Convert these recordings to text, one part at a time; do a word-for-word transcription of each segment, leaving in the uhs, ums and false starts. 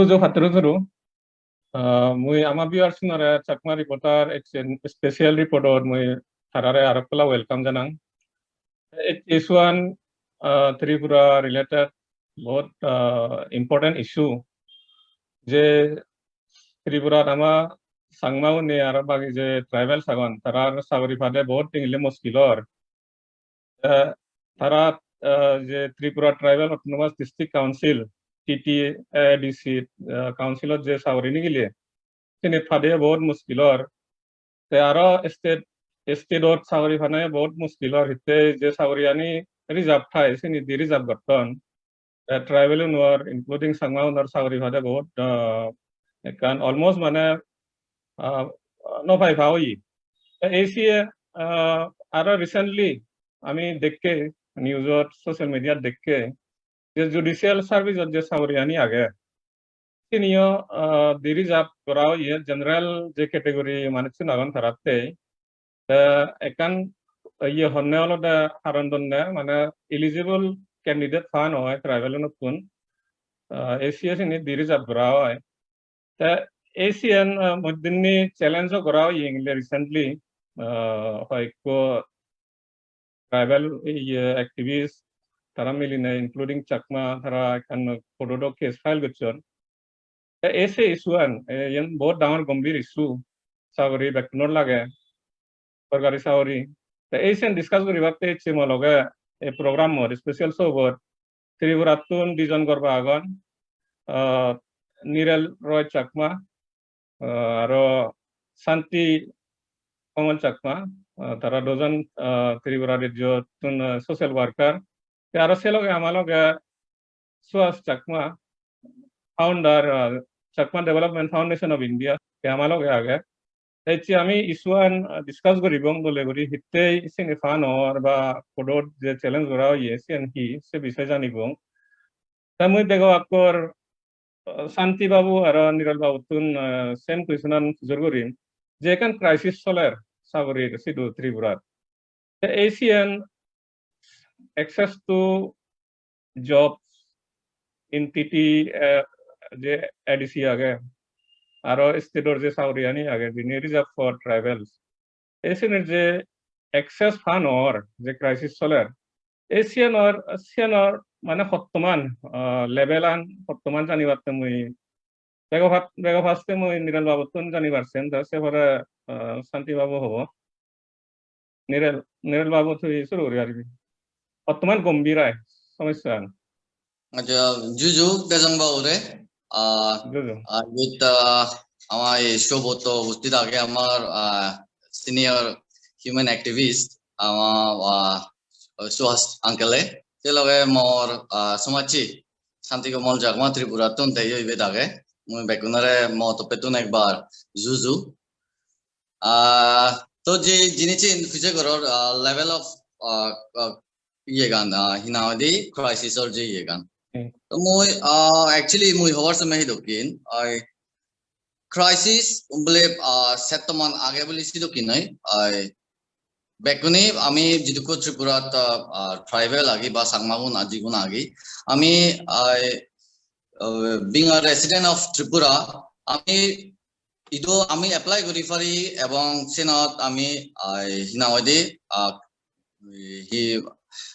Ujo patturu turu. Ah, mui ama viewers unore Chakma Reporter Exchange special report or mui tarare arokkala welcome janang. Ei issue an, ah, Tripura related bahut, ah, important issue. Je Tripura ama Changma une aro bagi je tribal agon, tarar sagori pade bahut dingile muskil or. Eh, tara, eh, je Tripura Tribal Autonomous District Council, T T A D C, eh, council-ot je sagori nigile, sini pade bahut muskil or. Te aro state, state-ot sagori pane bahut muskil or, hitte je sagori ani reserve thai, sini di reserve gotton. Eh, tribal unor, including Changma unor sagori pade bahut, ah, ekkan almost mane, ah, no pai pa oye. Te A C A, ah, aro recently ami dekke, news-ot, social media-t dekke, je judicial service-ot je sagori ani age, siniyo, ah, di reserve gora oye, general je category manuchun agon taratte. Te ekkan iye honne olode haron donne, mane eligible candidate pa no oi tribal unottun, ah, A C A sini di reserve gora oi. Te A C A-n, ah, moddinni challenge-o gora oye ingile recently, ah, hoyekko tribal iye activist tara miline, including Chakma, tara ekkan court-ot case file gocchon. Te ei se issue-an, eh, iyen bahut dangor gombhir issue. Sagori bekkunor lage, sorkari sagori. Te ei sen discuss guribatte ecche mo loge ei program-ot, special show-bot Tripurattun dijon gorba agon, ah, Nirel Roy Chakma, ah, aro Santi Kamal Chakma, ah, tara dujon, ah, Tripura rajyottun, ah, social worker. Te aro se loge ama loge Suhas Chakma, founder, ah, Chakma Development Foundation of India, te ama loge age. Te ecche ami issue-an, ah, discuss guribong dole guri, hittey sini pa no or ba court-ot je challenge gora oye, siyen hi, se bishoye janibong. Te mui bego aggor, ah, Santi babu aro Nirol babuttun, ah, same question-an pujor gurim, je ekkan crisis soler sagorir sidu Tripurat. Te A C A-n access to jobs in T T, eh, je A D C age, aro state-or je sagoriyani age, jini reserve for tribals. Ei sinir je access pa no or, je crisis soler. Ei siyanor, siyanor mane hottoman, ah, level-an hottoman janibatte mui bego fat-, bego first-e mui Nirol babuttun janibar sem, te se pore, ah, Santi babu hobo. Nirel, Nirel babu, tui suru guri paribi. Bottoman gombhir ai somosya an. Acha, juju Dejong babu re. Ah, juju. Ah, with, ah, ama ei show-bot uposthit age amar, ah, senior human activist, ama, ah, Suhas uncle e. Se loge mor, ah, somajji Santi Kamal Chakma Tripura tun te yo ibet age. Mui bekkunore mo toppettun ekbar juju. Ah, to je jinissin pije goror, ah, level of, ah, ah, iyegan, ah, hi nang hoide crisis or je iyegan. Hmm. To mui, ah, actually mui hobar somoy hi dokken, ai crisis bole, ah, settoman age bole si dokken noi, ai bekkune ami jidukko Tripurat, ah, ah, tribal agi ba Changmagun, ah, jigun agi, ami, ai, uh, being a resident of Tripura, ami idu ami apply guri pari ebong senot ami, ah, hi nang hoide, ah, hi,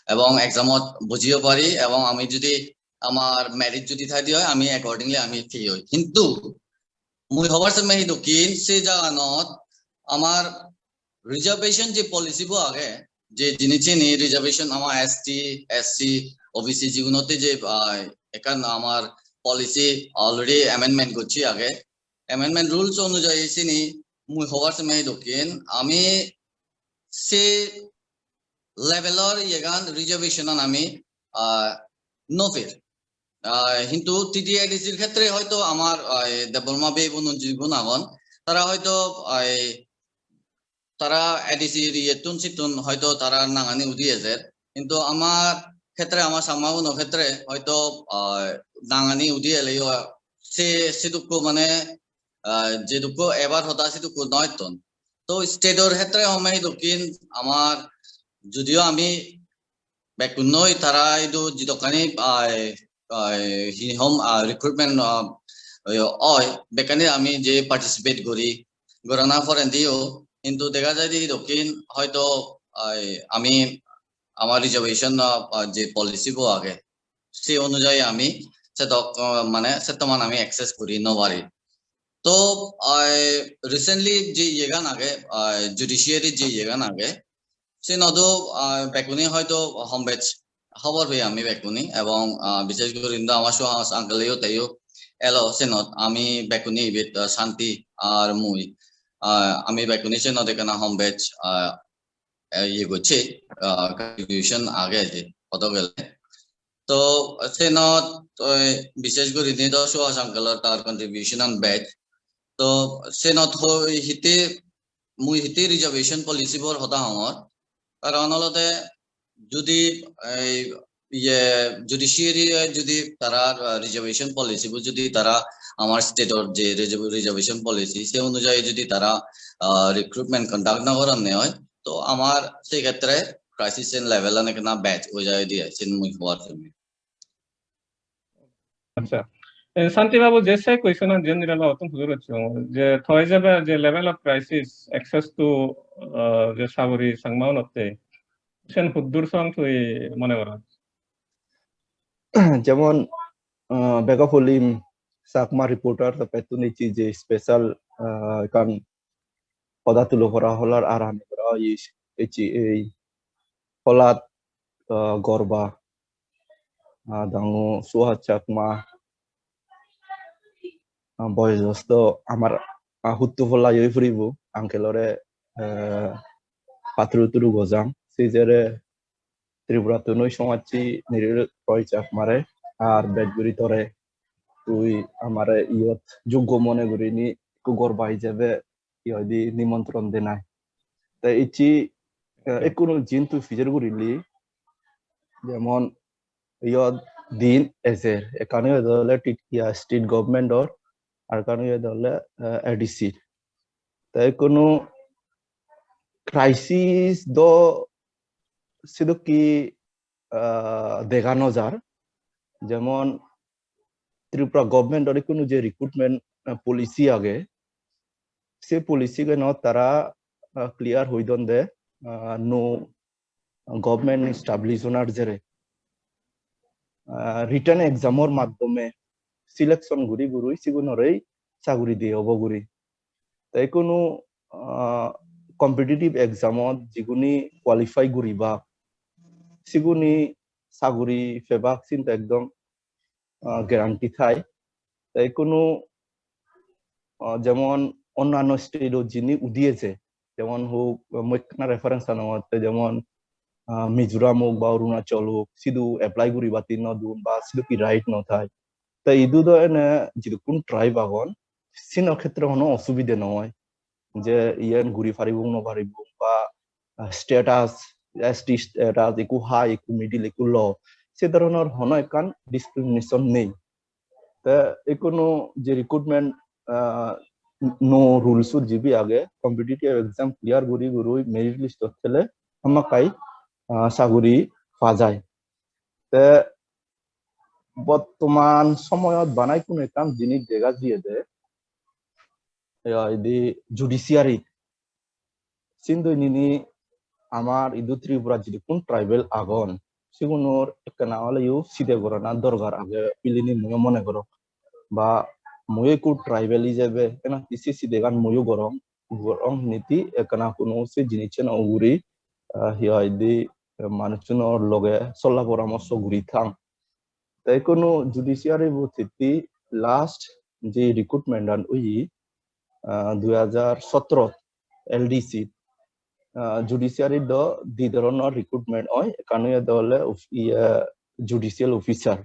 ebong exam-ot bojiyo pari ebong ami judi amar merit judi thai de oi, ami accordingly ami pei oi. Hintu mui hobar somoy hi dokken se jaganot amar reservation je policy bo age, je jinisini reservation ama S T, S C, O B C jigunotte je, ah, ekkan amar policy already amendment gocche age. Amendment rules onujayi sini mui hobar somoy dokken ami se level-or iyegan reservation-an ami, ah, no per. Ah, hintu T T A D C-r khetre hoyto amar, ah, Debbarma bhei bonun jigun agon, tara hoyto, ah, tara A D C-r iyettun sittun hoyto tara nangani udi ejer. Hintu amar khetre, amar Changmaguno khetre hoyto, ah, nangani udi eleyo se, sedukko mane, ah, jedukko ebar hoda sedukko noy ton. To state-or khetre home hi dokken amar, judiyo ami bekkunnoi tara idu jidokkani, ai, ai, hi hom, ah, recruitment, ah, oi, oi, bekkani ami je participate guri, gorana porendiyo, hintu dega jai de dokkin hoito, ai, ami amar reservation, ah, je policy bo age, se onujai ami sedok, ah, mane settoman ami access guri no pari. To, ai, recently je iyegan age, ai, judiciary je iyegan age, senodo, ah, bekkune hoito hom bej hobor pei ami bekkune, ebong, ah, bishesh guri indo amar Suhas uncle-eyo teyo elo senot, ami bekkune ibet, ah, Shanti ar mui, ah, ami bekkune senot ekkana hom bej, ah, eh, iye gocche, ah, contribution age je hodo gele. To senot, eh, bishesh guri nido Suhas uncle-or tar contribution-an bej. To senot hoi hitte, mui hitte reservation policy bor hoda hongor. Karon olode judi ei iye judiciary judi tara, ah, reservation policy bo judi tara amar state-or je reserv-, reservation policy se onujai judi tara, ah, recruitment conduct no goronne oi, to amar se khetre crisis level-an ekkena bej oi jai de, sen mui hobar pei. Acha. Eh, Shanti babu, je se question an jen nirala otun huzur hocche, je thoi jebe je level of crisis, access to, uh, je sagori Changma unotte, sen huddur song tui mone goros? Jemon, uh, bego polim Chakma reporter to pettun ecche je special, uh, ekkan hoda tulo pora holar arani gora oye ecche ei holat, ah, gorba, ah, dangu Suhas Chakma, ah, boyojosto amar, ah, huttu polla yoi puribo uncle-ore, eh, paturu turu gojang. Sijere Tripura tunoi somajchi niril roi Chakmare ar bej guri tore tui amare iyot juggo mone gurinei ekku gorba hijebe hi hoide nimontron denai. Te icche, eh, ekkunu jin tui pijor gurile, jemon iyot din ejer, ekkan oyede ole ti-, iya, state government-or, ar ekkan oyede ole, eh, A D C. Te ekkunu crisis do sidokke, eh, dega no jar. Jemon Tripura government-or ikkunu je recruitment, ah, policy age, se policy-ganot tara, ah, clear hoi don de, ah, no government establish onar jere, ah, written exam-or maddhome selection guri guri sigunorei saguri de obo guri. Te ikkunu, ah, competitive exam-ot jiguni qualify guribak, siguni saguri pebak sinte ekdom, ah, guarantee thai. Te ikkunu, ah, jemon onnanno state-ot jini udi eje, jemon hok, mui ekkana reference anongotte, jemon, ah, Mizoram hok ba Arunachal hok, sidu apply guribatte no don ba sidu hi right no thai. Te idu do ene jidukkun tribe agon, sinor khetre hono osubide no oi. Je iyen guri paribong no paribong ba, ah, status, S T status, ekku high, ekku middle, ekku low, se dhoronor hono ekkan discrimination nei. Te ikkunu je recruitment, ah, no rules-ot jibe age, competitive exam clear guri guri merit list-ot thele hamakkai, ah, saguri pa jai. Te bottoman somoyot bana ikkunu ekkan jinis dega jiyede, ya, idi judiciary. Sindoi nini amar idu Tripura jidukkun tribal agon, sigunor ekkena oleyo side gorana dorkar age bilinei muiyo mone gorong. Ba muiyo ekku tribal ijebe ena se sidegan muiyo gorong, gorong hiniti ekkena hono se jinissan ugure, ah, hi hoide, manuchunor loge solla poramorso guri thang. Te ikkunu judiciary bot hitti last je recruitment an oye, ah, dui hajar sotro L D C, ah, judiciary do di dhoronor recruitment oi, ekkan oyede ole of-, iye, judicial officer,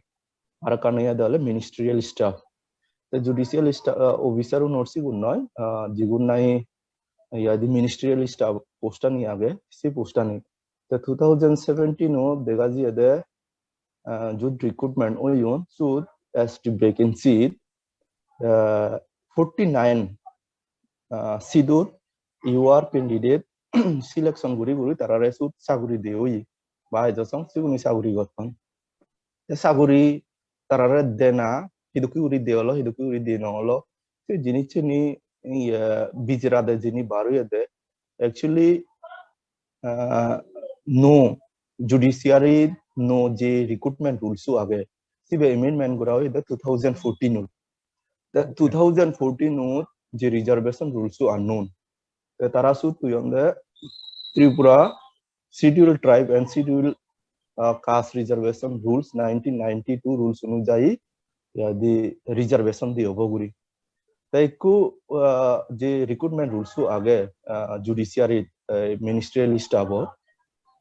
ar ekkan oyede ole ministerial staff. Te judicial sta-, ah, officer unor sigun noi, ah, jigun nahi iye di ministerial staff post ani age, se post ani. Te two thousand seventeen o dega jiyede, ah, jut recruitment oyon, sut S T vacancy, ah, forty nine, ah, sidur U R candidate selection guri guri tarare sut saguri de oye. Ba ejo song siguni saguri gotton. Te saguri tarare dena hidokke guri de olo, hidokke guri de no olo, se jinisseni, iye, bijerade jini bar oyede. Actually, ah, no, judiciary no je recruitment rules-o age, sibe amendment gora oyede two thousand fourteen-ot. Te two thousand fourteen-ot je reservation rules-o annon, te tara sut hoyonde Tripura Scheduled Tribe and Scheduled, ah, Caste Reservation Rules, nineteen ninety-two rules onujayi, iye, di reservation di obo guri. Te ekku, ah, je recruitment rules-o age, ah, judiciary, eh, ministerial staff-o,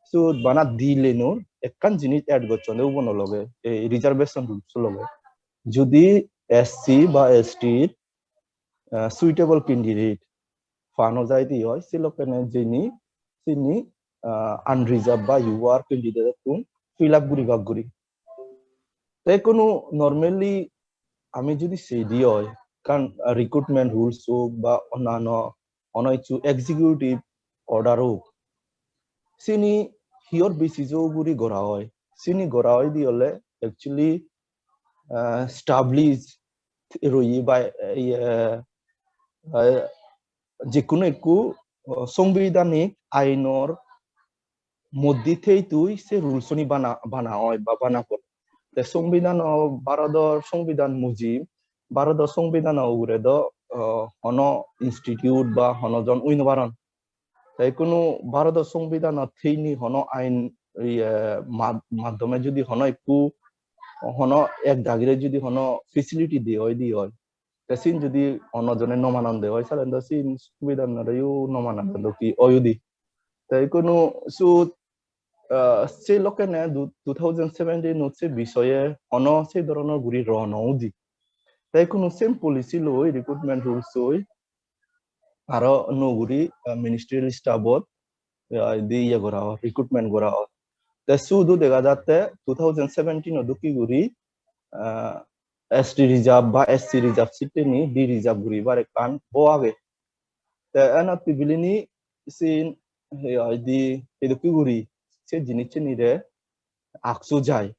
so bana di lane-or ekkan jinis add gocchonde ubon ologe, ei reservation rules-o loge. Judi S C ba S T-r, ah, suitable candidate pa no jai de oi, se lokkene jeni sini, ah, unreserved ba U R candidate-tun fill up guribak guri. Te hono normally ami judi sei de oi, ekkan recruitment rules hok ba onnanno hono hissu executive order hok, sini hiyor basis-o ugure gora oi? Sini gora oi de ole actually, ah, establish roye ba, iye, ah, je hono ekku, ah, sombidhanik ainor moddhe thei tui se rules-ani bana, bana oi ba bana pore. Te sombidhano, Bharodor sombidhan mujib, Bharodor sombidhano ugure do, ah, hono institute ba hono jon ui no paron. Te hono Bharodor sombidhanot theine hono ain, iye, mad-, maddhome judi hono ekku, hono ek dagire judi hono facility de oi, de oi, te sin judi onno jone no manon de oi, salen do sin sombidhanoreyo no manon do hi oi udi. Te hono sut, ah, se lokkene du-, two thousand seventeen-ot se bisoye hono se dhoronor guri ro no udi. Te hono same policy loi, recruitment rules loi, aro nuo guri, ah, ministerial staff-ot, ah, di iye gora or, recruitment gora or. Te sudu dega jatte two thousand seventeen-o dokke guri, ah, S T reserve ba S C reserve seat-ani de-reserve guribar ekkan bo age. Te enot bilinei sin, he hoide, edokke guri se jinissanire aksu jai.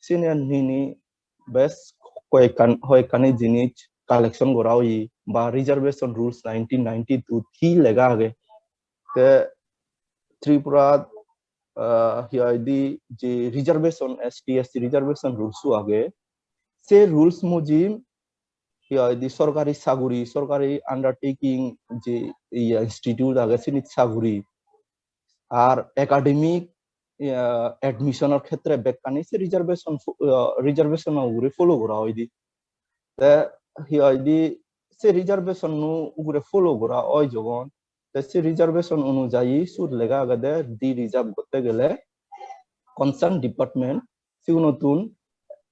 Sini nini bes hoyekkan, hoyekkani jinis collection gora oye ba reservation rules nineteen ninety-two hi lega age. Te Tripura, ah, hi hoide je reservation, S T, S C reservation rules-o age, se rules mujib hi hoide sorkari saguri, sorkari undertaking je, iye, institute age sinit saguri, ar academic, ah, admission-or khetre bekkani se reservation fo-, ah, reservation-o ugure follow gora oide. Te hi hoide se reservation-o ugure follow gora oi jogon, te se reservation onujayi sut lega agede de-reserve gotte gele concern department sigunotun,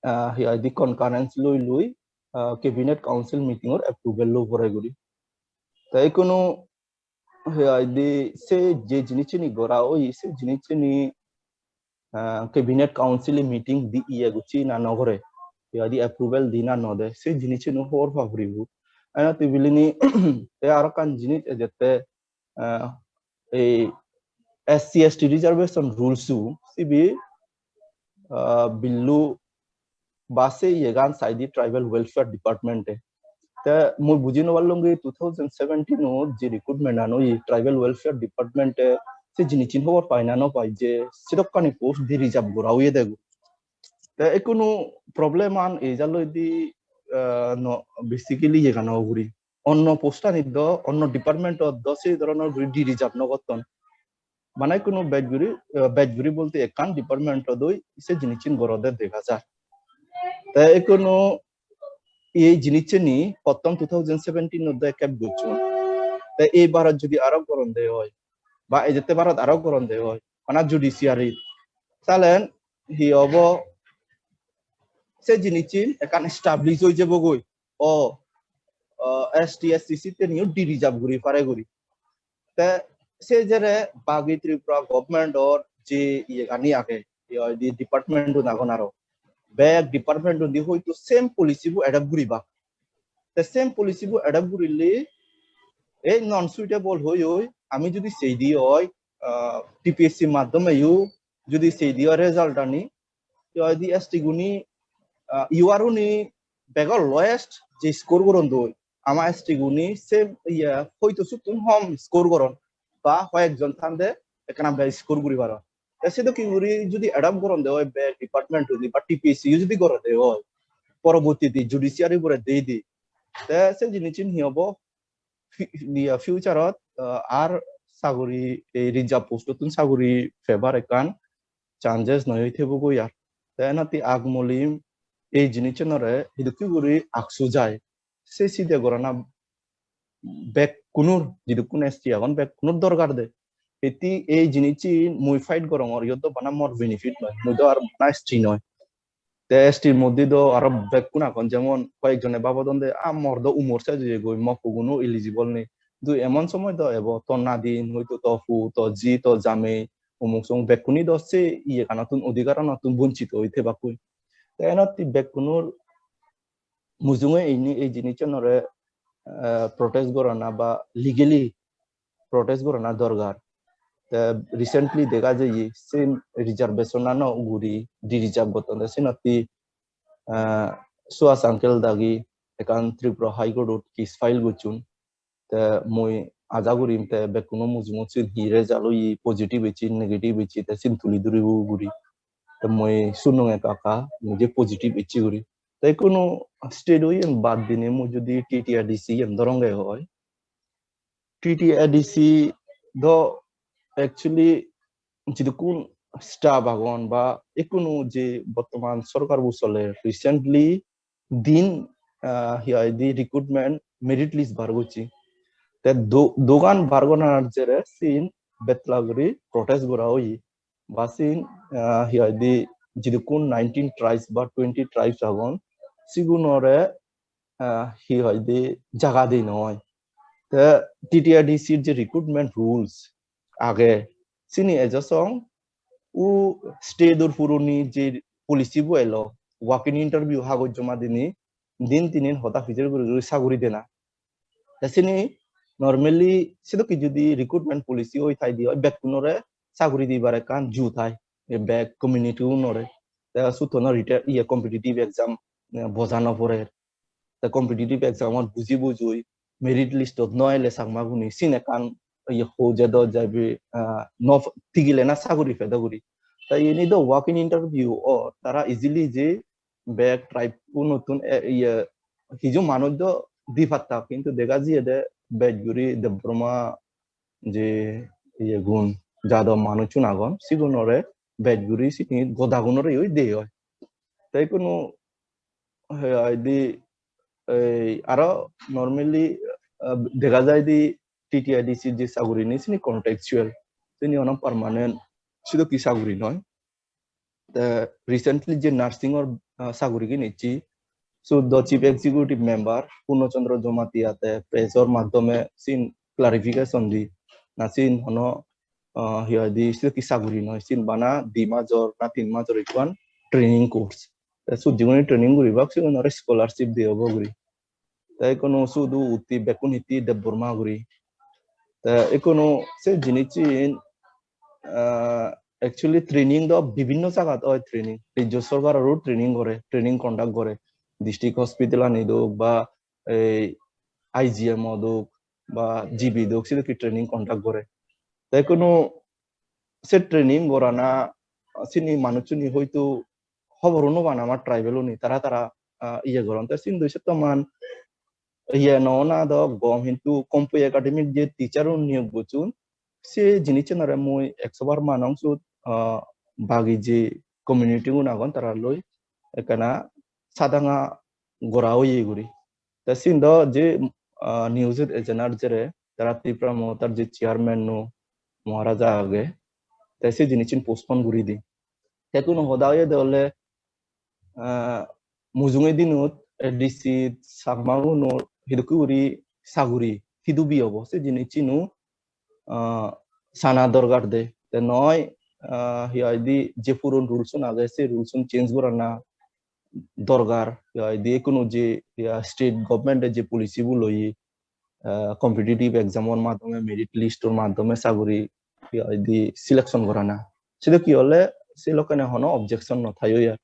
ah, hi hoide concurrence loi loi, ah, cabinet council meeting-or approval lo pore guri. Te hono hi hoide se je jinissani gora oye, se jinissani, ah, cabinet council-e meeting di iye gocche na no gore, hi hoide approval di na no de, se jinissani hobor pa puribo. Ena tui bilinei te aro ekkan jinis ejette, ah, ei S C S T reservation rules-o sibe, ah, bill-o ba se iyegan saide Tribal Welfare Department-e. Te mui buji no parlungi two thousand seventeen-ot je recruitment-an oye Tribal Welfare Department-e se jinissan hobor pai na no pai je sedokkani post de-reserve gora oye dego. Te hono problem-an ei jalloi di, ah, no, basically iyegan ugure. Onno post-anit do, onno department-ot do se dhoronor guri de-reserve no gotton. Mane hono bej guri, ah, bej guri bolte ekkan department-ot oi se jinissan gorode dega jar. Te hono ei jinissani pottom two thousand seventeen-ot do accept gocchon. Te ei barot judi aro goronde oi, ba ejette barot aro goronde oi, bana judiciary, talen hi obo, se jinissan ekkan establish oi jebogoi. O, o, S T, S C seat-aniyo de-reserve guri pare guri. Te se jere bagi Tripura government-or je iyegani age, iye hoide department-un agon aro, bek department-undi hoito same policy-bo adopt guribak. Te same policy-bo adopt gurile ei non suitable hoi hoi ami judi sei de oi, ah, T P S C maddomeyo judi sei de oi result-ani, hi hoide S T guni, ah, U R-uni bego lowest je score goron doi, ama S T gune se iye hoito suttun hom score goron ba hoyekjon thande ekkana bej score guri paron. Te sedokke guri judi adopt goronde oi bek department-uni ba T P S C-o judi gorode oi, porobortiti judiciary-bore deide, te se jinissan hi obo? Fi-, iya, future-ot, ah, ar saguri, ei reserve post-ottun saguri pebar ekkan chances noi oi thebogoi ar. Te enatti agmoli ei jinissanore hidokke guri aksu jai, se side gorana bekkunor, jidukkun S T agon, bekkunor dorkar de. Hitte ei jinissan mui fight gorongor, iyot do bana mor benefit noi, mui do ar bana S T noi. Te S T-r moddhe do aro bekkun agon, jemon hoyekjone babodon de, "Ah, mor do umor sej oyegoi, mokkoguno eligible nei." Hintu emon somoy do ebo, to nadin, hoito to pu, to ji, to jamei, umuk sumuk, bekkune do se iyeganottun, odhikaranottun bonchito oi thebakkoi. Te enotte bekkunor mujunge ini ei jinissanore, eh, protest gorana ba legally protest gorana dorkar. Te recently dega jeye sen reservation-ano ugure de-reserve gotton, te senotte, eh, Suhas uncle dagi ekkan Tripura High Court-ot case file gocchon. Te mui aja gurim te bekkuno mujungot sen hi result oye, positive ecche, negative ecche, te sen tuli dhuribo guri. Te mui sunong ekka ekka, mui je positive ecche guri. Te ikkunu state-o iyen bad dinei mui judi T T A D C iyen dhoronge oi, T T A D C do actually jidukkun staff agon ba ikkunu je bottoman sorkarbo soler, recently din, ah, hi hoide, recruitment merit list bar gocche. Te do-, dogan bar goranar jere sen betla guri protest gora oye. Ba sen, ah, hi hoide, jidukkun nineteen tribes ba twenty tribes agon, sigunore, ah, hi hoide, jaga de noi. Te T T A D C-r je recruitment rules age, sini ejo song u state-or puroni je policy-bo elo, walk-in interview hagoj joma dinei, din tinin hoda pijor guri guri saguri dena. Te sini normally sedokke judi recruitment policy oi thai de oi, bekkunore saguri dibar ekkan ju thai, e bek community-unore. Te sut hono written, iye, competitive exam, eh, boja no porer. Te competitive exam-ot buji bujoi merit list-ot no ele Chakmagune, sen ekkan iye ho jedo jaibe, ah, no f-, tigile na saguri pedo guri. Te iyeni do walk-in interview or, tara easily je bek tribe-unottun, eh, iye, hiju manuj do di pattak, hintu dega jiyede bej guri Debbarma je iyegun, jador manuchun agon, sigunore bej guri sini godagunore oi de oi. Te ikkunu, he, hoide, ei, aro normally, ah, dega jai de T T A D C-r je sagurini sini contractual, sini hono permanent sedokke saguri noi. Te recently je nursing-or, ah, sagurigan ecche, sut do chief executive member Purno Chandra Jamatia te press-or maddhome sen clarification di, na sen hono, ah, hi hoide, sedokke saguri noi, sen bana di major na tin major ekkan training course. Te sut jigune training guribak, sigunore scholarship de obo guri. Te ikkunu sudu utti bekkun hitti Debbarma guri. Te ikkunu se jinissan, ah, actually training do bibinno jagat oi training. Rajyo sorkaroro training gore, training conduct gore. District hospital-anit ok ba ei I G M-ot ok ba G B-t ok, sedokke training conduct gore. Te ikkunu se training gorana sini manuchchune hoito hobor no pan ama tribal-une, tara tara, ah, iye goron. Te sindi settoman iye no ona do gom, hintu Kompui Academy-t je teacher-un niyog gocchon, se jinissanore mui ekso bar manong. Sut, ah, bagi je community-gun agon, tara loi ekkana sadanga gora oye guri. Te sen do je, ah, news-ot ejenar jere tara Tipra Mothar je chairman-no Maharaja age, te se jinissan postpone guri di. Te ikkunu hoda oyede ole, ah, mujunge dinot A D C Chakmagunor hidokke guri saguri hidubi obo, se jinichchino, ah, sana dorkar de. Te noi, ah, hi hoide, je puron rules-un age, se rules-un change gorana dorkar. Hi hoide, ikkunu je, ya, state government-e je policy-bo loye, ah, competitive exam-or maddhome, merit list-or maddhome saguri, hi hoide, selection gorana. Sedokke ole se lokkene hono objection no thai oi ar.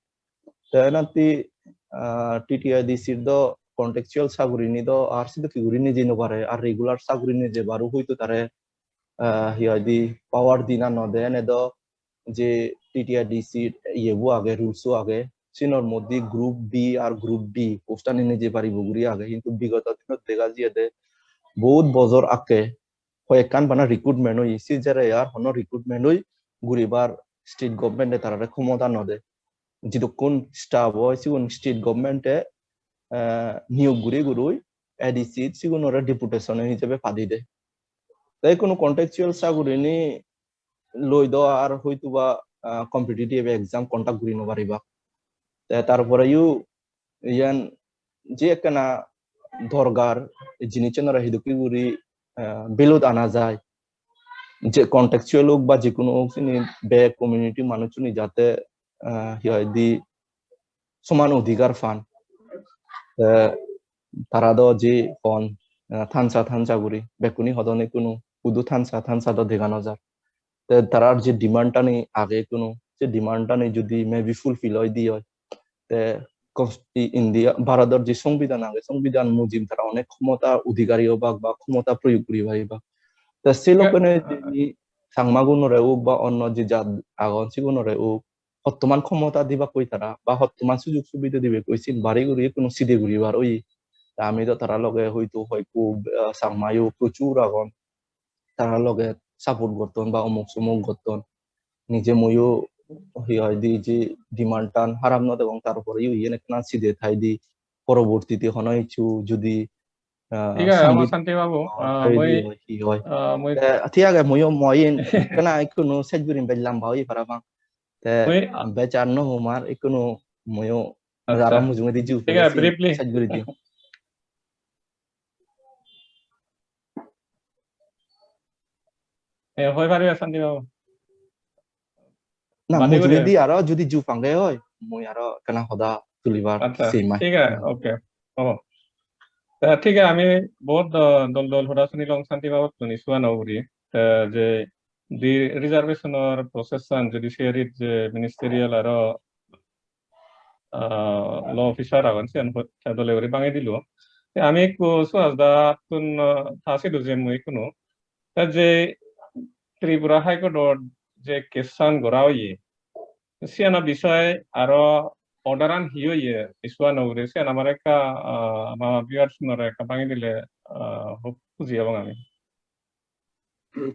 Te enatti, ah, T T I D C do contractual sagurini do ar sedokke guri neje no pare, ar regular saguri nejebaru hoito tare, ah, hi hoide, power dina no de, ene do je T T I D C iye bo age, rules o age, sinor moddhe group B ar group D post ani neje paribo guri age, hintu bigoto dinot dega jiyede bohut bojor akke hoyekkan bana recruitment oye, se jere ar hono recruitment oi guribar state government e tarare khomota no de. Jidukkun staff oi, sigun state government e, eh, niyog guri guri A D C sigunore deputation hijebe padi de. Te ikkunu contractual sagurini loi do ar hoytoba, ah, competitive exam conduct guri no pariba. Te tar poreyo iyan je ekkena dorkar, ei jinissanore hidokke guri, ah, bilut ana jai. Je contractual ok ba je hono ok, sini bek community manuchchune jate, ah, hi hoide, soman odhikar pan. Te tara do je hon, ah, thansa thansa guri, bekkune hodon ikkunu, hudu thansa thansa do dega no jar. Te tarar je demand ani age ikkunu, se demand ani jodi maybe fulfill oi di oi, te cons-, i-, India, Bharodor je songbidhan age, songbidhan mujim tara onek khomota odhikari obak ba khomota proyog guri paribak. Te se lokkene jodi Changmagunore ok ba onno je jat agon sigunore ok, hottoman khomota dibakkoi tara ba hottoman sujog subide dibakkoi, sin bari guri ikkunu side guribar oye. Te ami do tara loge hoito hoyekko, ah, Changmayo prochur agon, tara loge support gotton ba omuk somuk gotton. Nije muiyo hi hoide je demand tan harap no degong, tar poreyo iyen ekkena side thaide porobortite hono hissu jodi, ah, Thik age, Santi Santi babu, ah, ah, oi mui, di oi, hi oi. Ah, mui Te thik age, muiyo moyin ekkena ikkunu sej gurim, bej lamba oye parapang. Te mui bej ar no homar, ikkunu muiyo Accha. Aro mujungedi ju Thik age, pele se briefly. Sej guri diyo. Eh, hoi pariba Santi babu? Na, bani guri mujungedi aro jodi ju pange oi, mui aro ekkena hoda tulibar. Accha, sei mai. Thik age, okay. Oh. Ta thik age, ami bohut do-, dol dol hoda sunilong Santi babuttun issue ano ugure. Ta je di reservation or process an judiciary je ministerial aro, ah, law officer agon, siyan hot-, te dole guri bangi dilo. Te ami ekku Suhas dattun, ah, ta sidu jemmo ikkunu. Ta je Tripura High Court ot je case an gora oye, siyano bishoye aro order an hi oye, issue ano ugure, siyan amare ekka, ah, ama viewers unore ekka bangi dile, ah, hub huji obong ami.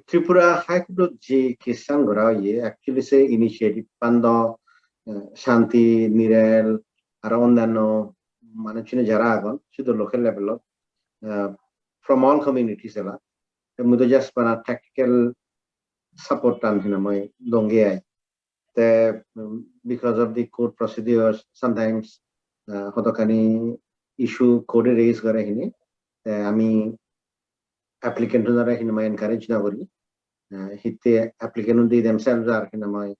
Tripura High Court-ot je case-an gora oye, actually se initiative-an do, eh, Shanti, Nirel, aro onnanno manuchune jara agon, sudu local level-ot, eh, from all communities ela. Te mui do just bana technical support-an hinamai donge ai. Te, um, because of the court procedures, sometimes, uh, hodokkani issue court-e raise gore hini. Te ami applicant-unore hinamai encourage no guri. Uh, hitte applicant-undi themselves are hinamai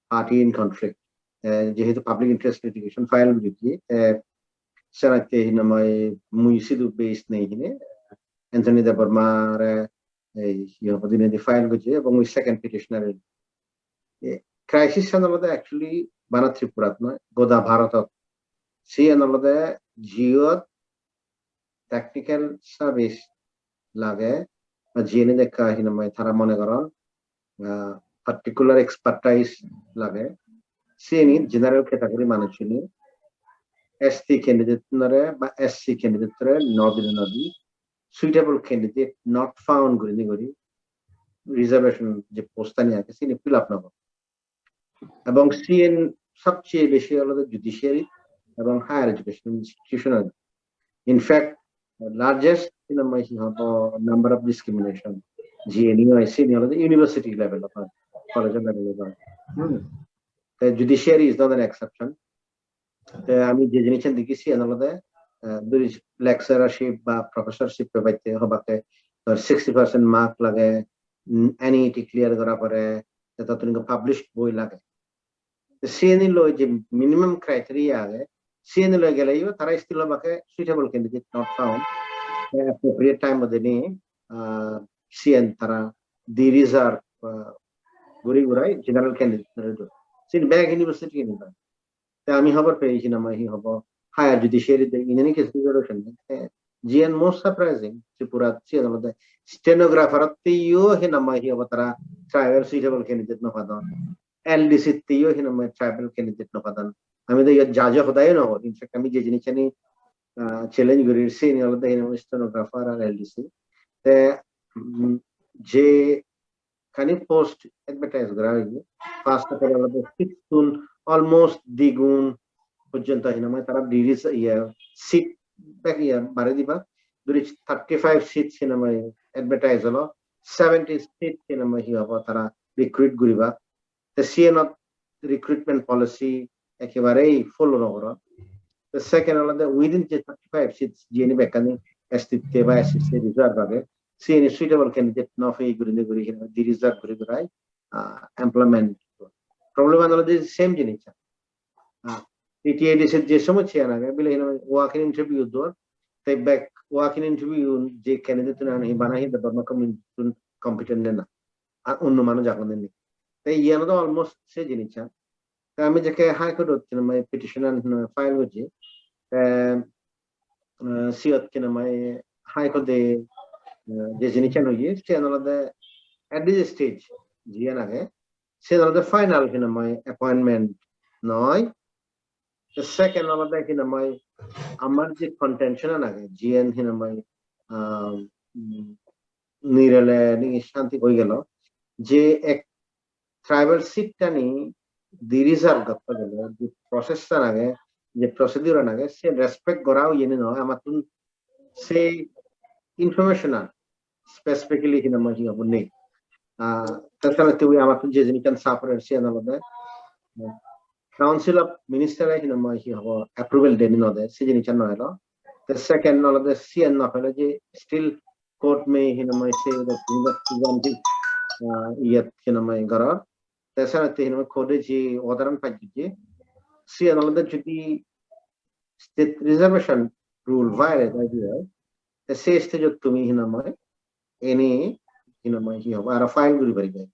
party in conflict. Uh, jehetu public interest litigation file guri diye, te senotte hinamai mui sidu based nei hine. Anthony Debbarma-re ei, hi hobo, dinedi file gojje ebong ui second petitioner. E, crisis-an olode actually bana Tripurat noi, goda Bharotot. Siyan olode jiyot technical service lage, ba jiyeni dekka hinamai tara mone goron, ah, particular expertise lage. Siyeni general category manuchchune S T candidate-unore ba S C candidate-unore no dile no di, suitable candidate not found gurinei guri reservation je post-ani age sini fill up no gore. Ebong siyen sobcheye beshi olode judiciary ebong higher education institution-ot. In fact, largest, you know, hi hobo, number of discrimination, G N U I, sini olode university level-ot, college level-ot. Hmm. The judiciary is not an exception. Te ami je jinissan degi siyan olode, eh, duri lecturership ba professorship pebatte hobakke, tor sixty percent mark lage, mm, N E E T clear gora pore, te tottun published boi lage. Te siyeni loi je minimum criteria age, siyeni loi geleyo tara still hobakke suitable candidate not found. Te appropriate time ode ni, ah, siyen tara di reserve, ah, guri gurai general candidate re do. Sini bek university ni ba. Te ami hobor pei hinamai hi hobo, higher judiciary de, in any case, reservation de. Te jiyan most surprising, Tripura siyan olode stenographer-otte yo hinamai hi hobo tara tribal suitable candidate no padon. L D C-tte yo hinamai tribal candidate no padon. Ami do iyot judge-o hodai no hoi. In fact, ami je jinissani, ah, challenge guri sini olode hinamai stenographer ar L D C. Te, mm, je kani post advertise gora oye, first of all, olode six-tun almost digun porjonto hinamai tara diris-, iye, seat bek iye bare diba. Duri thirty-five seats hinamai advertise olo, seventy seat hinamai hi hobo tara recruit guriba. Te siyanot recruitment policy ekebarei follow no goron. Te second olode within je thirty-five seats jiyeni bekkani S T-tte ba S C-tte reserve age, siyeni suitable candidate no pei gurinei guri hinamai de-reserve guri gurai, ah, employment. Problem an olode same jinis. Ah, T T A D C-t je somossya an age, bile hinamai walk-in interview dor, te bek walk-in interview je candidate-un agon, hi bana hi Debbarma community-tun competent ne na. Ar onno manuj agon ni. Te iyan do almost se jinis an. Te ami jekke High Court-ot hinamai petition an, uh, file gojji. Te, uh, siyot hinamai High Court-e, uh, je jinissan hoye, siyan olode at this stage jiyan age, siyan olode final hinamai appointment noi. Te second olode hinamai amar je contention an age, jiyan hinamai, um, nirele ni shanti hoi gelo, je ek tribal seat tani de-reserve gotte gele je process an age, je procedure an age, se respect gora oyeni noi, amattun se information an specifically hinamai hi hobo nei. Ah, te sale tui amattun je jinissan suffer siyan olode, ah, Council of Minister-e hinamai hi hobo approval deni node, se jinissan no elo. Te second olode siyan no pele je still court me hinamai se the investigation, ah, iyet hinamai goror. Te sale te hinamai court-e je order an pass gojje, siyan olode jodi state reservation rule violate oi de oi, te se stage-ot tumi hinamai any hinamai hi hobo aro file guri paribe.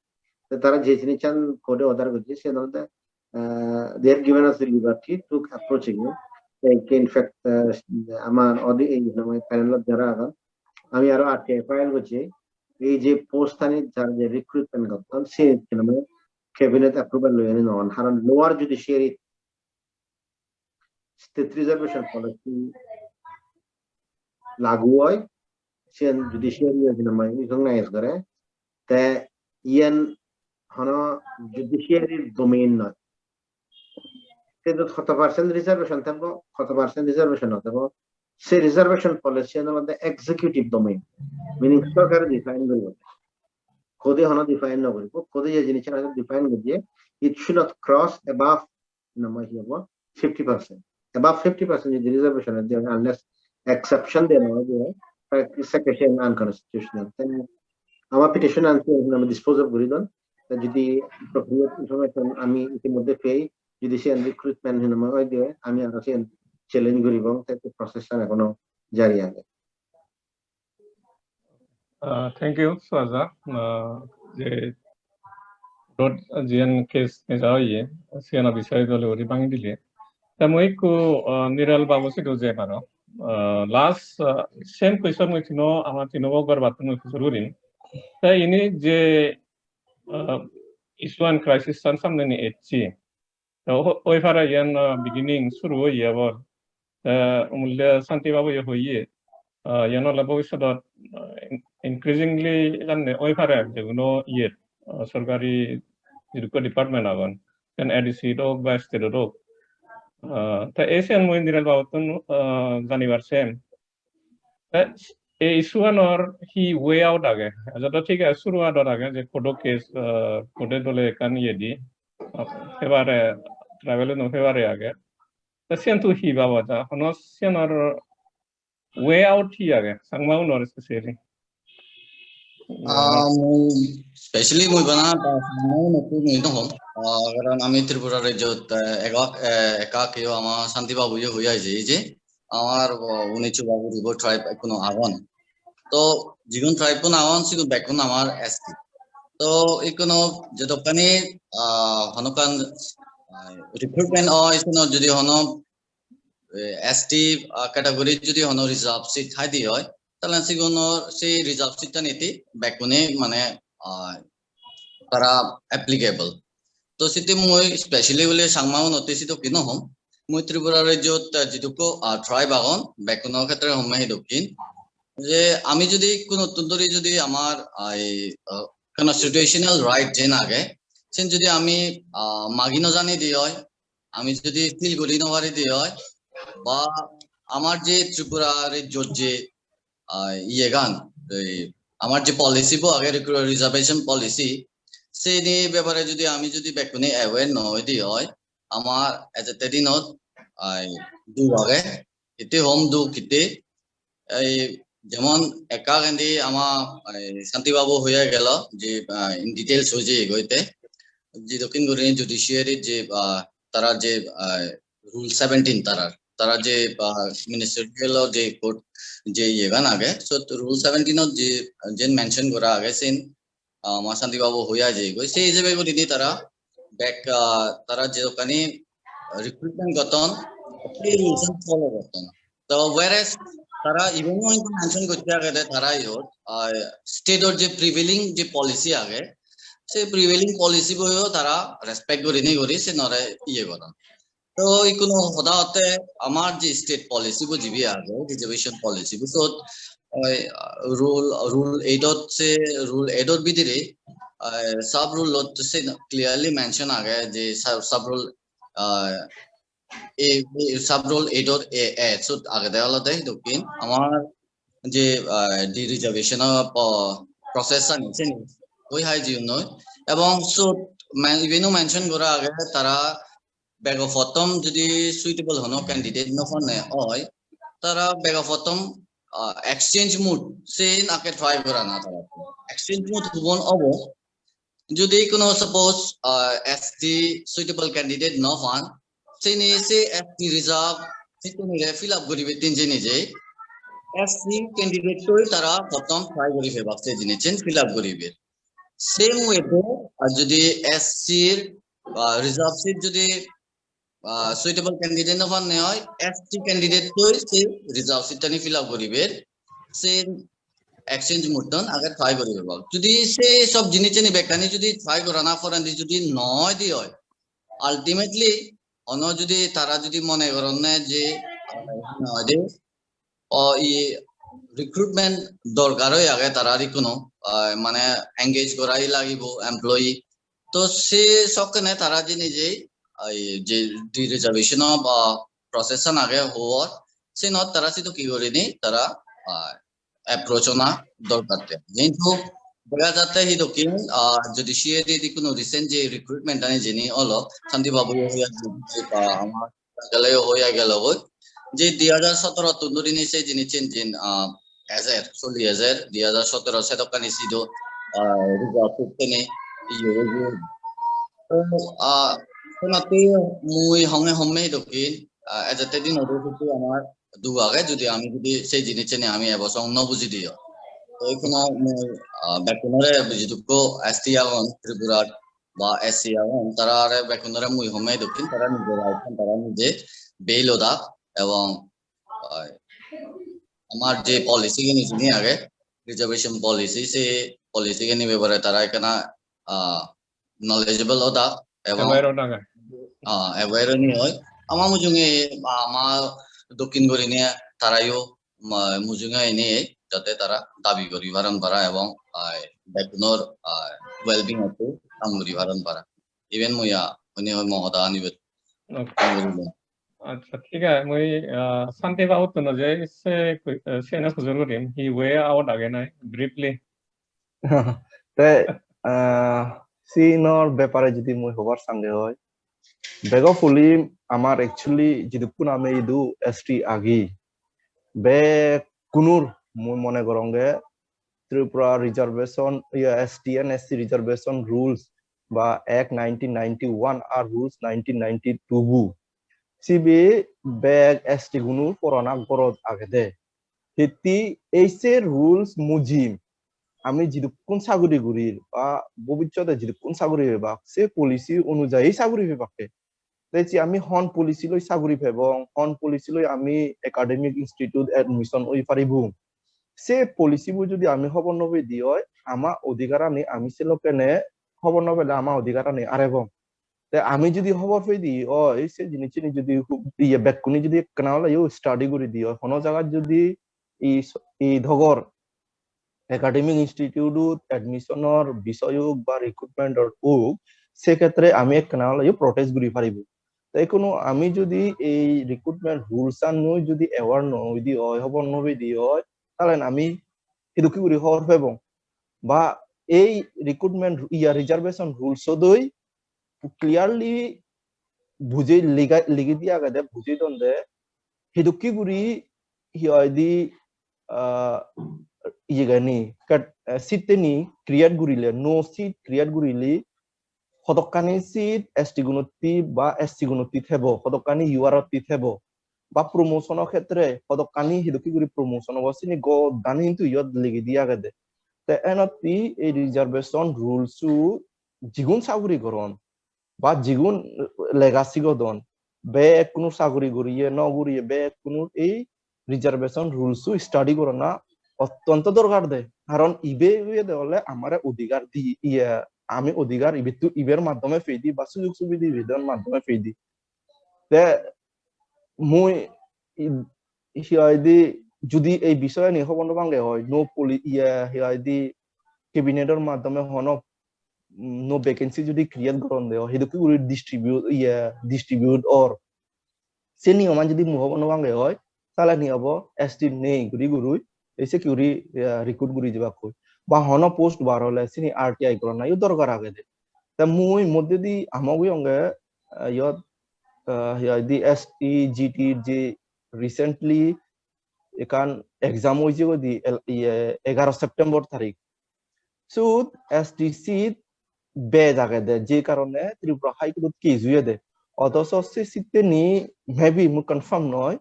Te tara je jinissan court-e order gojje, siyan olode, uh, they have given us the liberty to approach again. Te in fact, uh, amar odi ei hinamai panel-ot jara agon, ami aro R T I file gojje, ei je post ani jar je recruitment gotton, se hinamai cabinet approval loyeni non, haron lower judiciary state reservation policy lagu oi, siyan judiciary-e hinamai recognize gore, te iyan hono judiciary domain noi. Te jot hoto percent reservation thebo, hoto percent reservation no thebo, se reservation policy an olode executive domain, meaning sorkare define guribo. Court-e hono define no guribo, court-e je jinissan define guriye, it should not cross above number hi hobo, fifty percent. Above fifty percent jodi reservation oi de, unless exception de noi de, secession unconstitutional. Then amar petition an hinamai dispose of guri don. Te jodi appropriate information ami itimodhye pei, jodi siyan recruitment hinamai oi de, ami aro siyan challenge guribong, te process an ekhono jari age. Ah, thank you, Suaza. Ah, je court-ot jiyan case neja oye, siyano bisoye dole guri bangi dile. Te mui ekku, ah, Niral babu sidu jem aro. Ah, last, ah, same question mui tino, ama tino gor batun mui pujor gurim. Te ini je, ah, issue an crisis an samne ni ecche. To o-, oi pare iyan, ah, beginning suru oye obo. Te umulde Santi babu ye hoye, ah, iyan ole bobissotot, ah, in-, increasingly janne oi pare je hono iye, ah, sorkari jidukko department agon, sen A D C-t ok ba state-ot ok. Ah, te ei siyan mui Niral babuttun, ah, janibar sem. Te ei issue anor hi way out age? Jodo thik age, suru adot age je court-o case, ah, court-e dole ekkan iye di, ah, favor-e, tribal-uno favor-e age. Te siyan tui hi babo ja? Hono siyanor way out hi age? Changma-unor specially. Ah, mui specially mui bana ta Changma-unottu mui no hom. Ah, karon ami Tripura rajyot, eh, ekak, eh, ekak yo ama Santi babu yo hoi aije je amar, uh, unichu ba guribo tribe ekkuno agon. To jigun tribe-un agon, sigun bekkun amar S T. To ekkuno jedokkani, uh, honokan, uh, recruitment oi, sino jodi hono eh, S T, ah, category jodi hono reserve seat hai di oi, tale sigunor sei reserve seat-ani ti bekkune mane, ah, tara applicable. To sitte mui specially bole Changma-unotte sidokke no hom. Mui Tripura rajyot, ah, jidukko, ah, tribe agon, bekkuno khetre homme sidokken. Je ami jodi ekkunottun dhori jodi amar ei, ah, constitutional right jen age, sen jodi ami, ah, magi no jani di oi, ami jodi feel guri no pari di oi, ba amar je Tripura rajyot je, ah, iyegan, ei amar je policy bo age, recru-, reservation policy, seni bepare jodi ami jodi bekkune aware no oi di oi, amar ejette dinot, ai, duk age, hitte hom duk hitte, ei jemon ekka agendi ama, ei, Shanti Babu hoye gelo je, ah, in details hoi jeye goi te, je dokken gurinei judiciary je, ah, tara je, ah, rule seventeen tarar, tara je, ah, ministerial je court je iyegan age, so rule seventeen ot je, jen mention gora age sen, ah, ma Shanti Babu hoye jeye goi. Sei hijebe gurinei tara bek, ah, tara jedokkani recruitment gotton, sei rules-an follow gotton. To whereas tara even o mention gocche agede tara iyot, ah, state-or je prevailing je policy age, sei prevailing policy boyo tara respect gurinei guri senore iye goron. To ikkunu hoda hotte amar je state policy bo jibe age, reservation policy bo, sot, eh, rule, rule eight ot se, rule eight or bidire, eh, sub rule ot se clearly mention age je sub, sub rule, ah, A, A, sub rule eight or A, A sot agede olode dokken amar je, ah, de-reservation o po-, process ani seni oi hai jiyun noi. Ebong sot men-, even o mention gora age tara bego pottom jodi suitable hono candidate no panne oi, tara bego pottom, ah, exchange mode sen age try gorana tara. Exchange mode hubon obo? Jodi kono suppose, ah, S T suitable candidate no pan, seni se S T reserve seat-unire fill up guribe tin jeni je S C candidate-toi tara pottom try guri pebak se jinissen fill up guribe. Same way-te, ar jodi S C-r, ah, reserve seat jodi, ah, suitable candidate no panne oi, S T candidate-toi se reserve seat-tani fill up guribe, se exchange mode-ton age try guribe. Jodi se sob jinissani bekkani jodi try gorana porendi jodi no oi di oi, ultimately ono jodi tara jodi mone goronne je, ah, no oi de, o, i recruitment dorkar oi age tarar ikkuno, ah, mane engage gorai lagibo employee. To se sokkene tara jeni je, ah, i je de-reservation o ba process an age hobor, senot tara sidu ki gurinei tara, ah, approach ona dorkar te. Jehetu dega jatte hi dokken, ah, jodi C A D di kono recent je recruitment ani jeni olo, Shanti Babu hoya je, ah, amar gele hoya gelo goi. Je dui hajar sotero tun dhurinei se jinissen jin, ah, ejer, soli ejer, dui hajar sotero sedokkani sidu, ah, result uttene iye oye. To, ah, senotte mui honge homme dokken, ah, ejette dinot hudu amar duk age, jodi ami jodi se jinissani ami ebo song no buji di oi. To ikkunu mui, ah, bekkunore jidukko S T agon Tripurar, ba S C agon, tarare bekkunore mui homme dokken, tara nije right-an tara nije bail odak, ebong, ah, amar je policy gani jini age, reservation policy, se policy gani bepare tara ekkana, ah, knowledgeable odak, ebong aware odak. Ah, aware oni oi. Ama mujunge, ama dokkin gurinei tarayo ma-, mujunge ene jate tara dabi guri paron para ebong, ah, bekkunor, ah, well-being-otte kam guri paron para. Even mui, ah, oni oi mo hoda ani bet. Okay. Kam guri lung. Acha, thik age. Mui, ah, Shanti Babu tun je se ku-, ah, sene pujor gurim. Hi way out age nai? Briefly. Te, ah, sinor bepare jodi mui hobar sange oi, bego puli amar actually jidukkun ami idu S T agi, bekkunur mui mone goronge Tripura reservation, iya, S T and S C reservation rules ba Act nineteen ninety-one ar rules nineteen ninety-two bu. Sibe bek S T gunur porana gorot agede. Hitti ei se rules mujim ami jidukkun saguri gurir ba bobissote jidukkun saguri pebak, se policy onujayi saguri pebakke. Te je ami hon policy loi saguri pebong, hon policy loi ami academic institute admission oi paribong. Se policy bo jodi ami hobor no pei di oi, ama odhikar ani ami se lokkene hobor no pele ama odhikar ani arebong. Te ami jodi hobor pei di oi, se jinisani jodi hu-, iye bekkune jodi ekkena ole yo study guri di oi, hono jagat jodi i s-, i dogor academic institute-ot admission-or bisoy ok ba recruitment-or ok, se khetre ami ekkena ole yo protest guri paribo. Te ekkuno ami jodi ei recruitment rules-an loi jodi aware no oi di oi, hobor no pei di oi, tale ami hidokke guri hobor pebong? Ba ei recruitment, iya, reservation rules-ot oi clearly bujei lega, ligi di agede, bujei donde, hidokke guri, hi hoide, ah, iyegani, kat-, eh, seat-teni create gurile, nuo seat create gurile, hodokkani seat S T gunotti ba S C gunotti thebo, hodokkani U R-otti thebo, ba promotion-o khetre hodokkani hidokke guri promotion obo, sini goddani hintu iyot ligi di agede. Te enotti ei reservation rules-u jigun saguri goron, ba jigun lega sigodon, bekkunor saguri guriye no guriye, bekkunor ei reservation rules-u study gorana ottonto dorkar de. Karon ibe oyede ole amare odhikar di, iye, ami odhikar ibettu, iber maddhome pei di ba sujog subide ibedor maddhome pei di. Te mui i-, hi hoide, judi ei bisoyani hobor no pange oi, nuo poli-, iye, hi hoide, cabinet-or maddhome hono, mm, nuo vacancy judi create goronde oi, hidokke guri distribute, iye, distribute or, se niyoman judi mui hobor no pange oi, tale hi obo, S T nei guri guri, ei se guri, iye, recruit guri jebakkoi. Ba hono post bar ole sini R T I gorana yo dorkar agede. Te mui moddedi amok oyonge, eh, iyot, eh, hi hoide S T G T je recently ekkan exam oye goi di el-, iye, egaro September tarik. Siyot S T seat bej agede, je karone Tripura High Court-ot case oyede. Othoso se seat-teni maybe mui confirm noi,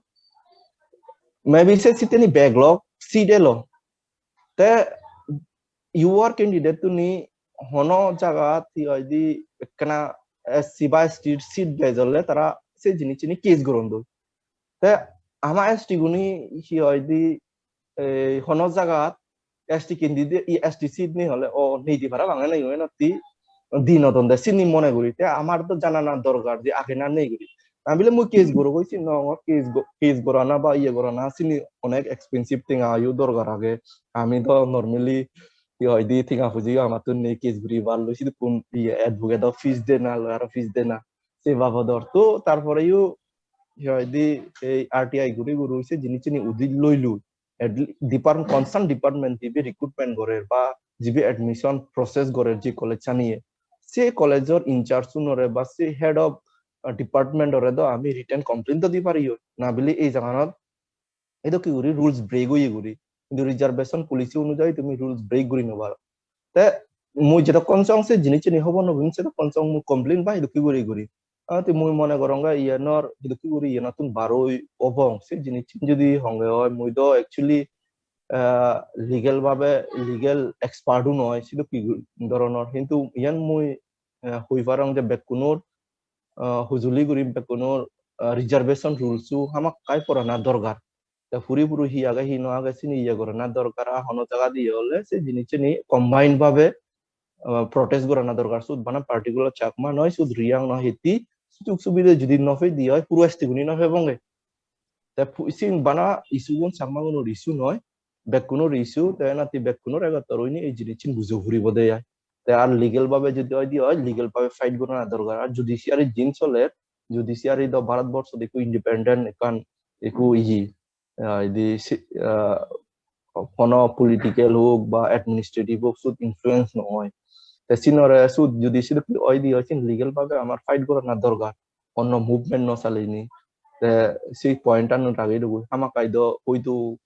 maybe se seat-teni backlog seat elo. Te U R candidate-tuni hono jagat hi hoide ekkena S C ba S T seat bej ole tara se jinisani case gorondoi. Te ama S T gune hi hoide, ei, hono jagat S T candidate, i S T seat nei ole, o, nei di parapang, ene yo enotti di no don de, sini mone guri. Te amar do janana dorkar je age na nei guri. Ami bile mui case goro goi, sini no, case go-, case gorana ba iye gorana, sini onek expensive, tenga yo dorkar age. Ami do normally, hi hoide, tenga puji yo amattun nei, case guri bar loi, sidukkun iye advocate-o fees dena, lawyer-o fees dena, se babodor. To tar pore yo, hi hoide, ei R T I guri guri se jinisani udi loi loi, at le-, department, concern department jibe recruitment gorer ba jibe admission process gorer je college-aniye, se college-or in-charge-unore ba se head of, uh, department-ore do ami written complaint do di pari oi, na bile ei jaganot edokke guri rules break oye guri. Hintu reservation policy onujayi tumi rules break guri no paro. Te mui jedokkon song se jinisani hobor no pem, sedokkon song mui complain pai dokke guri guri. Ah, te mui mone gorong ga iyanor dokke guri iyanattun baroi obong. Se jinissan jodi honge oi, mui do actually, ah, legal bhabe legal expert-o noi, sedokke guri doronor. Hintu iyan mui, ah, hoi parong je bekkunor, ah, hujuli guri bekkunor, ah, reservation rules-o hamakkai porana dorkar. Te puri puri hi age, hi no age, sini iye gorana dorkar. Ar hono jagat iye ole se jinisani combine bhabe, ah, protest gorana dorkar. Sut bana particular Chakma noi, sut Riyang noi, hitti sujog subide judi no pei di oi, puro S T guni no pebonge. Te pu-, sin bana issue gun Chakma gunor issue noi, bekkunor issue, te nati bekkunor egottor oine ei jinissan bujo puribo de ai. Te ar legal bhabe judi oi di oi, legal bhabe fight gorana dorkar. Ar judiciary jin soler, judiciary do Bharat borso de ekku independent ekkan ekku iye, ah, idi si-, ah, hono political hok ba administrative hok, sut influence no oi. Te sinore sut judi sidokke oi di oi, sin legal bhabe amar fight gorana dorkar. Onno movement no salini. Te se point-an ragei dobo. Hamakkai do hoito,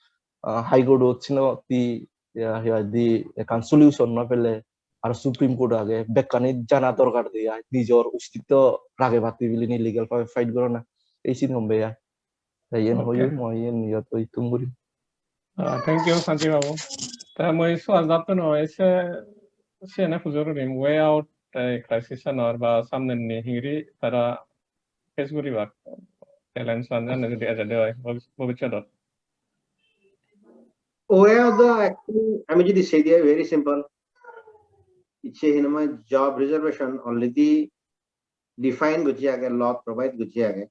ah, High Court-ot sino ti, ya, ya di ekkan solution no pele, ar Supreme Court age, bekkani jana dorkar de ai, nijor ostitto rage batte bilinei legal bhabe fight gorana, ei sin hombe ai. Te iyen hoye, okay, mui iyen iyot oi tum gurim. Ah, thank you, Santi babu. Te mui sual jatto noi, se, siyene pujor gurim, way out, eh, crisis-anor ba samnendi hingiri tara face guribak challenge an jani jodi ejede oi bhobis-, bhobissodot? Oya da actually ami jodi sei diye very simple. Icche hinamai job reservation already define gojje age, law provide gojje age.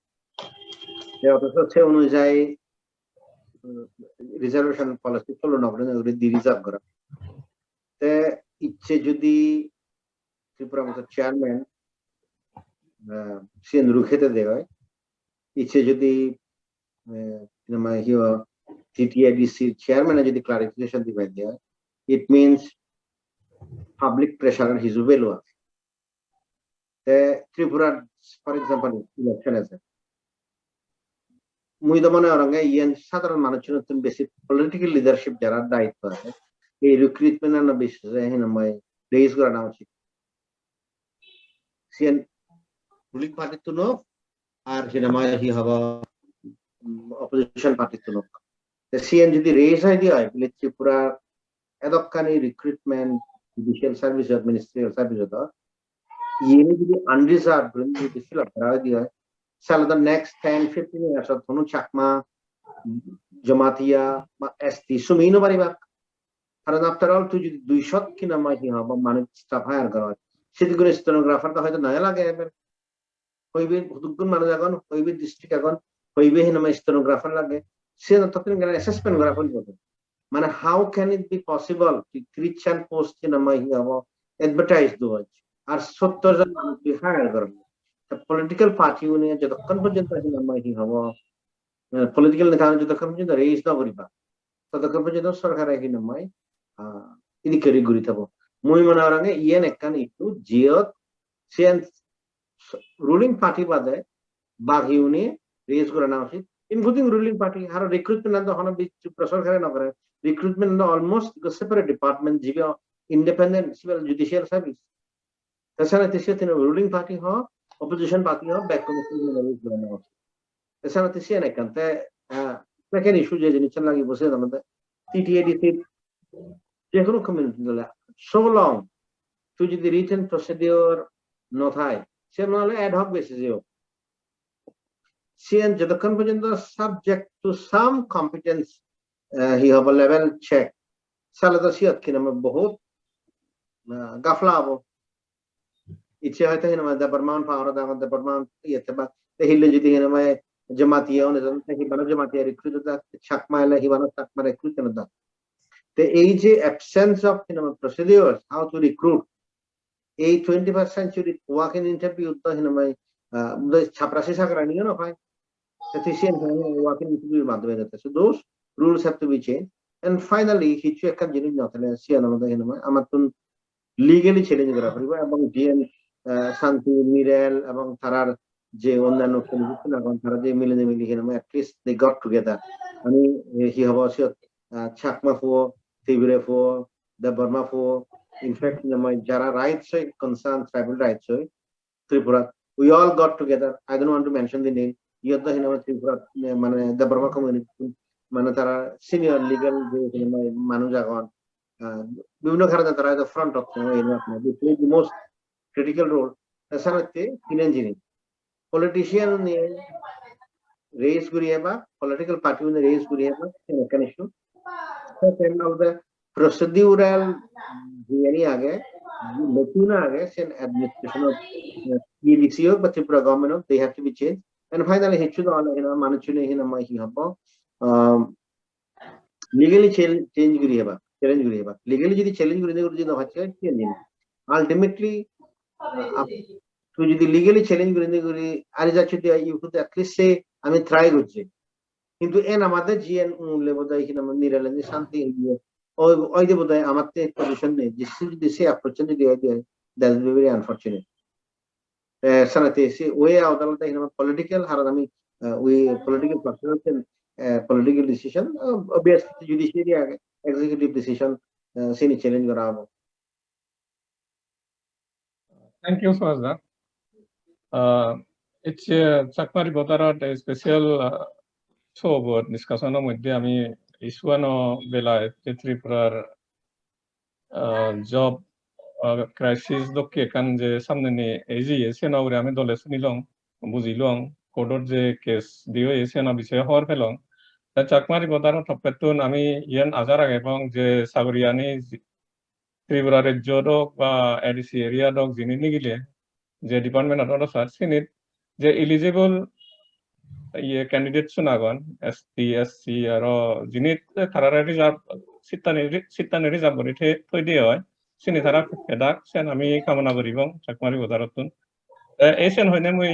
Te otocho se onujai, um, reservation policy follow no guri, no guri de-reserve gora. Te icche jodi Tripura Mothor chairman, uh, siyen rukhete de oi, icche jodi, uh, hinamai hi o, T T A D C chairman jodi clarification dibai de oi, it means public pressure hiju belu age. Te Tripura, for example, election age. Mui do mone gorong iyen sadharon manuchunotun besi political leadership jara daitto age, ei recruitment ano bisese hinamai raise gorana uchit. Siyen ruling party tun ok, ar hinamai hi hobo, um, opposition party tun ok. Te siyen jodi raise oi de oi, bile Tripura edokkani recruitment judicial service, ministerial service do, iyeni jodi unreserved guri jodi fill up gora oi de oi, sale do next ten fifteen years ot hono Chakma, Jamatia ba S T sumi no paribak. Karon after all, tui jodi dui shot hinamai hi hobo manuj staff hire gora oi, sedokkun stenographer do hoyto noyo lage ebar. Hoibe hudukkun manuj agon, hoibe district agon, hoibe hinamai stenographer lage, siyen tokken gele assessment gora poribo. Mane how can it be possible ki Christian post hinamai hi hobo advertise do oi, ar sottor jon manuj tui hire gora. Ta political party une jotokkon porjonto hinamai hi hobo, eh, political neta une jotokkon porjonto raise no guriba, totokkon porjonto sorkare hinamai, ah, idikke guri thebo. Mui mone gorong iyen ekkan issue jiyot siyen ruling party bade bagiune raise gorana uchit, including ruling party. Aro recruitment an do hono bi-, Tripura sorkare no gore. Recruitment an do almost ekko separate department, jibe independent civil judicial service. Te senotte siyot hinamai ruling party ho, opposition party ho, bekkune raise gorana uchit. Te senotte siyen ekkan. Te, ah, second issue je jinissan lagibo siyen olode T T A D C je hono community dole, so long tui jodi written procedure no thai, se no ole ad hoc basis e ok. Siyen jotokkon porjonto subject to some competence, eh, hi hobo level check, sale do siyot hinamai bohut, eh, gafla obo. Icche hoyto hinamai Debbarma power-ot agon, Debbarma iyete ba, te hille jodi hinamai Jamatia one jon, te hibano Jamatia recruit oda, Chakma ele hibano Chakma recruit oda. Te ei je absence of hinamai procedures, how to recruit, ei twenty-first century walk-in interview do hinamai, ah, do chaprasi chakrani no pai. Te tui siyen hinamai walk-in interview maddhome jate. So those rules have to be changed. And finally, hissu ekkan jinis no thele siyen olode hinamai amattun legally challenge gora poribo, ebong jiyen, ah, Santi, Niral ebong tarar je onnanno opposition agon, tara je milinei mili hinamai at least they got together. Mane, eh, hi hobo siyot, ah, Chakma puo, Tibire puo, Debbarma puo, in fact, hinamai jara rights oi concern, tribal rights oi, Tripura, we all got together. I don't want to mention the name. Iyot do hinamai Tripura, eh, mane Debbarma community, mane tara senior legal je hinamai manuj agon, ah, bibhinno karone tara hoyto front-ot they play the most critical role. Te senotte tinen jinis. Politician-une raise guri ebak, political party-une raise guri ebak, siyen ekkan issue. Second olode procedural jiyeni age, lacuna age, siyen administration-ot, eh, T T A D C ok ba Tripura government ok, they have to be changed. And finally, hissu do ole hinamai manuchune hinamai hi hobo, um, legally chal-, change guri ebak, challenge guri ebak. Legally jodi challenge guri ne guri jodi no hacche, siyen jinis. Ultimately, uh, ap-, tui jodi legally challenge guri ne guri ari jacche de, you could at least say, "Ami try gojji." Hintu en amade jiyen unle bodoi hinamai Niralendi Santi hoye, oi, oi de bodoi amatte position nei. Jodi se approach jodi oi de, that will be very unfortunate. Eh, senotte se way out olode hinamai political, haron ami, eh, we political person, eh, political decision, eh, obviously judiciary age, executive decision, eh, sini challenge gora obo. Thank you, Suhas da. Uh, icche Chakma Reporter-ot special, uh, show bo discussion-or moddhe ami issue-ano belai je Tripurar, uh, job, uh, crisis dokke ekkan je samnedi eje, seno ugure ami dole sunilong, bujilong. court-ot je case diye oye, siyeno bisoye hobor pelong. Te Chakma Reporter-o toppettun ami iyen aja ragebong je sagoriyani ji-, Tripura rejjot ok ba A D C area-t ok, jini nigile je department-ot odosar, sinit je eligible iye candidate-un agon, S T, S C, aro jinit tarare reserve, seat-tani re-, seat-tani reserve guri the-, thoi diye oi, sini tara pedak, sen ami kamona guribong Chakma Reporter-ottun. Te ei sen hoine mui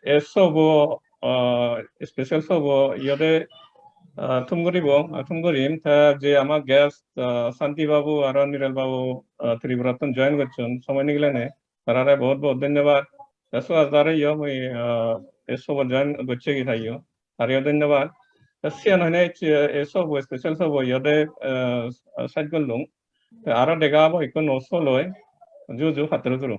ei show-bo, ah, special show-bo iyot, ah, thum guribong, ah, thum gurim. Te je ama guest, ah, Santi Babu aro Niral Babu, ah, Tripura-ttun join gocchon, somoy nigilene. Tarare bahut bahut dhonnobad. Te Suhas dare yo mui, ah, ei show-bo join gocchegi taiyo. Tareyo dhonnobad. Te siyan hoine ei, ei show-bo, special show-bo iyot, ah, sej gollung. Te aro dega obo ikko nuo show loi. Ju ju, patturu turu.